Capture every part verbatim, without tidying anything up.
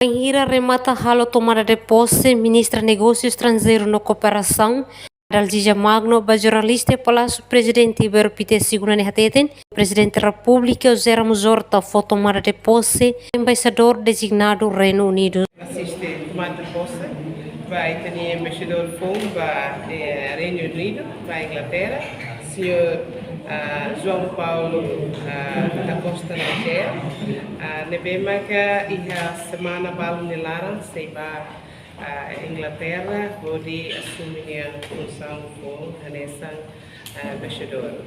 Bainhira remata halo tomada de posse, Ministra Negósiu Estranjeiru no Kooperasaun, Adalgisa Magno, ba jornalista Palásiu Prezidente Ibero Pite, segunda ne'e hateten, Prezidente Repúblika José Ramos Horta fó tomada de posse embaixadór dezignadu Reinu Unidu. Asiste tomada de posse ba ita-nia embaixadór foun ba, eh, Reinu Unidu, ba Inglaterra, señór, ah, João Paulo, ah, da Costa Rangel, ah, ne'ebé maka iha semana balu nia laran sei ba, ah, Inglaterra, hodi asume nia funsaun foun hanesan, ah, embaixadór.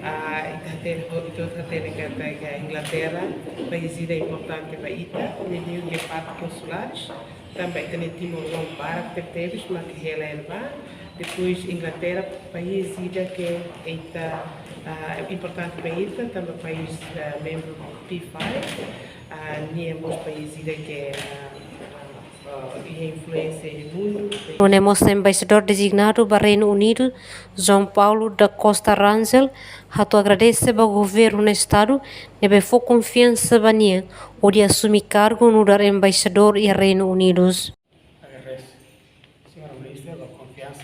Ah, ita hatene, ita hatene katak Inglaterra país ida importante ba ita, ne'e liu iha parte konsuladu, tanba ita-nia timoroan barak tebetebes mak hela iha ne'ebá. Depois Inglaterra, país ida ke ita, ah, importante ba ita, tanba país, ah, membru P five, ah, nia mós país ida ke, ah, ah, ah, iha influénsia iha mundu. Nune'e mós embaixadór dezignadu ba Reinu Unidu, João Paulo da Costa Rangel, hato'o agradese ba governu no Estadu ne'ebé fó konfiansa ba nia hodi asume kargu nu'udar embaixadór iha Reinu Unidu. Agradese, señór Ministra, ba konfiansa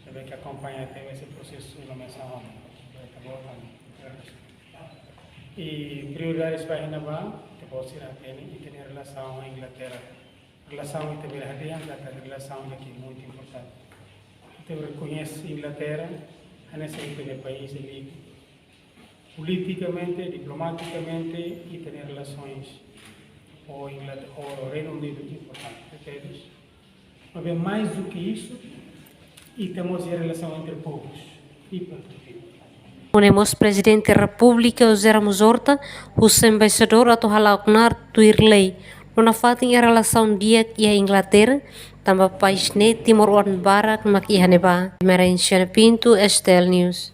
ne'ebé ke akompaña tebes prosesu nomeasaun. Agradese. I prioridades ba iha ne'ebá, ita-boot sira hatene, ita-nia relasaun ho Inglaterra. Relasaun ita bele hateten katak relasaun ida ke muitu importante. Ita rekoñese Inglaterra hanesan ita-nia país amigu. Politikamente, diplomatikamente, ita-nia relasaun ho Inglaterra, ho Reinu Unidu importante tebes. Maibé mais do que isso, ita mós iha relasaun entre povus. I pontu final. Nune'e mós Prezidente Repúblika José Ramos Horta husu embaixadór atu hala'o knaar tuir lei no nafatin iha relasaun di'ak iha Inglaterra, tanba país ne'e timoroan barak mak iha ne'ebá. Merenciana Pinto, S T L News.